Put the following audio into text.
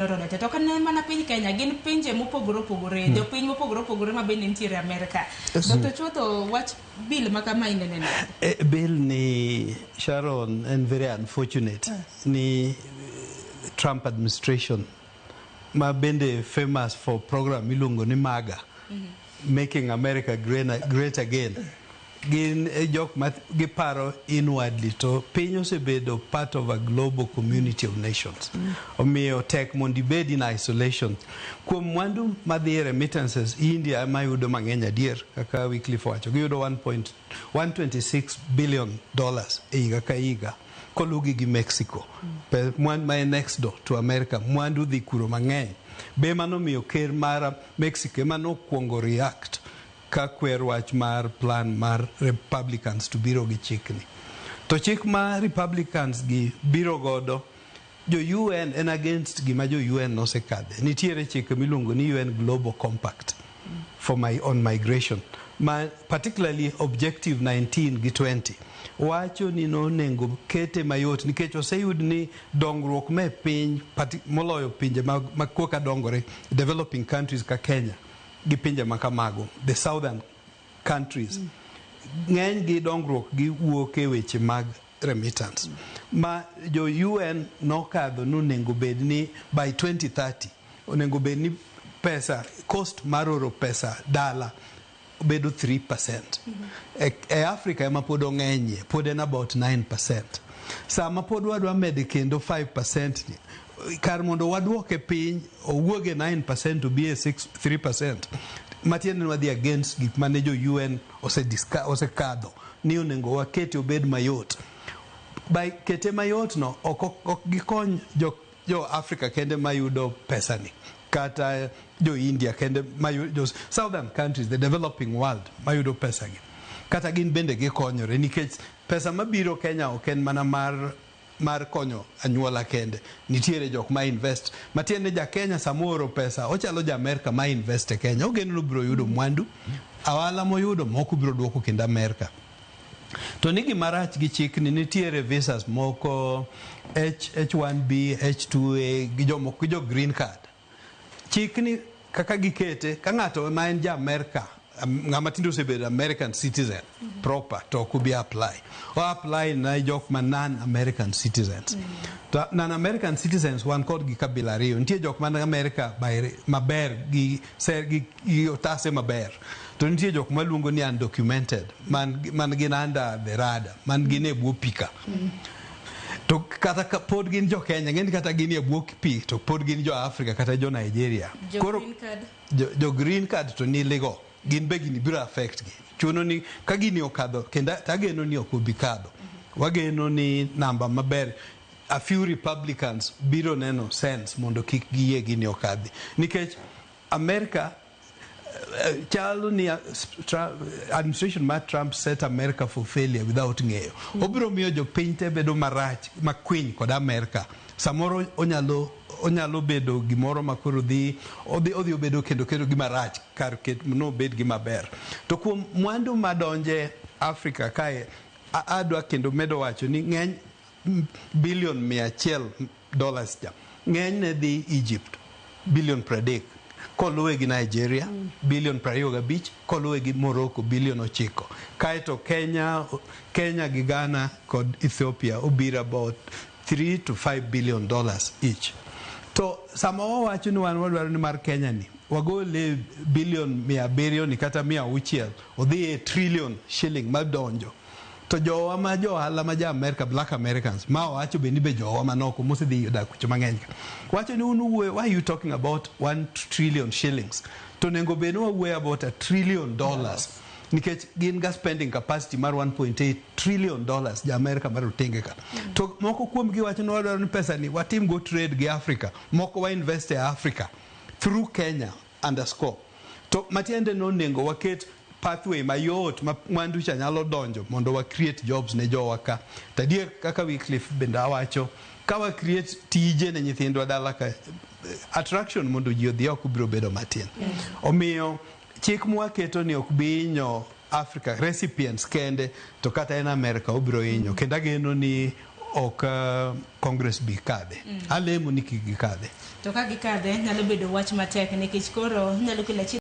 Dwarore te. To ok en mana piny Kenya, gin pinje mopogore opogore, jopiny mopogore opogore ma bende nitiere Amerka. Dr. Chotho, wach bill ma kama inene nade? Bill ni, Sharon, en very unfortunate ni Trump administration ma bende famous for program miluongo ni MAGA, Making America Great Again, gin e jok ma giparo inwardly, to piny osebedo part of a global community of nations. Omiyo tek mondo ibed in isolation. Kuom mwandu madhi e remittances, India ema yudo mang'eny adier, kaka Wycliffe owacho, giyudo $1.126 billion e higa ka higa, kolugi gi Mexico. Mwandu ma en next door to America, mwandu dhi kuro mang'eny. Be manomiyo ker mar Mexico ema nokwongo react ka kwer wach mar plan mar Republicans to biro gi chikni. To chik ma Republicans gi biro godo, jo UN en against gima jo UN nosekadhe. Nitiere chike miluongo ni UN Global Compact for my, on migration, ma particularly objective 19 gi 20 wacho ni nonego kete mayot, nikech oseyud ni dongruok me piny, moloyo pinje ma koka dongore, developing countries ka Kenya gi pinje ma kamago, the southern countries, ng'eny gi dongruok gi wuok e weche mag remittance. Ma jo UN nokadho nonego bed ni by 2030 onego bed ni pesa cost mar oro pesa dala bedo 3%. E Africa ema pod ong'enyie, pod en about 9%. Sama pod wadwa mede kendo 5% ni, kar mondo waduoke piny owuog e 9% obi e 6 3%, matiende ni wadhi against gik mane jo UN osekadho ni onego wakete obed mayot. By kete mayot no, ok gikony jo Africa kende mayudo pesani, kata jo India kende mayudo, jo southern countries, the developing world mayudo pesagi, kata gin bende gikonyore, nikech pesa mabiro Kenya ok en mana mar konyo anyuola kende. Nitiere jok ma invest, matiende ni ja Kenya sama ooro pesa ochalo ja Amerka ma invest e Kenya, ogeno ni obiro yudo mwandu, ohala moyudo moko biro duoko kendo Amerka. To ni gima rach gi chikni, nitiere visas moko H1B, H2A gi jomoko gi jo green card. Chikni kaka gikete, ka ng'ato ma en ja Amerka, ng'ama tinde osebedo American citizen proper, to ok obi apply. O apply na jok ma non American citizens. To non American citizens wan kod gi kabila ariyo. Nitie jok man America maber gi ser gi otase maber, to nitie jok maluongo ni undocumented, man gin under the radar, man gin e bwo pi ka. To kata ka pod gin jo Kenya, ng'eni kata gin e bwo pi to pod gin jo Africa kata jo Nigeria. Jo Koro green card. Jo green card to ni ligo, gin be gini biro affect gi. Chuno ni ka gini okadho, kendo tageno ni ok obi kadho, wageno ni namba maber, a few Republicans biro neno sense mondo kik giyie gini okadhi, nikech America chalo ni administration mar Trump set America for failure without ng'eyo. Obiro miyo jopiny te bedo marach makwiny kod America. Samoro onyalo bedo gimoro ma koro dhi odhi obedo kendo gima rach kar ket nobed gima ber. To kuom mwandu madonje Africa kae, adwa kendo medo wacho ni ng'eny billion $100 ja ng'eny ne dhi Egypt, billion 30, koluwe gi Nigeria, billion 25, koluwe gi Morocco, billion 9, kaeto Kenya gi Ghana kod Ethiopia obiro about 3 to $5 billion each. To sama wawacho ni wan wadwaro ni mar Kenya ni wagole billion 700 ni kata 600 odhi e trillion shilling madonjo, to jowa ma jo ohala ma ja America, black Americans ma owacho be ni be jowa manoko mosedhi odak kucho mang'eny ka wacho ni un uwuoyo, why are you talking about 1 trillion shillings? To onego bed ni wawuoyo about $1 trillion, nikech gin ga spending capacity mar $1.8 trillion, ja America mar otenge ka. To moko kuom gi wacho ni wadwaro ni pesa ni watim go trade gi Africa, moko wa invest e Africa through Kenya underscore. To matiende nonego waket pathway mayot ma mwandu cha nyalo donjo mondo wa create jobs ne jowa ka. To adier, kaka Wycliffe bende awacho, ka wa create tije ne nyithindwa dala ka, attraction mondo ji odhi oko biro bedo matin. Omiyo chik mwaketo ni ok bi hinyo Africa recipients kende, to kata en America obiro hinyo. Kendo ageno ni Ok Congress bi kadhe. Alemo ni kik gikadhe. To ka gikadhe nyalo bedo wach matek nikech koro nyalo kelo achiel.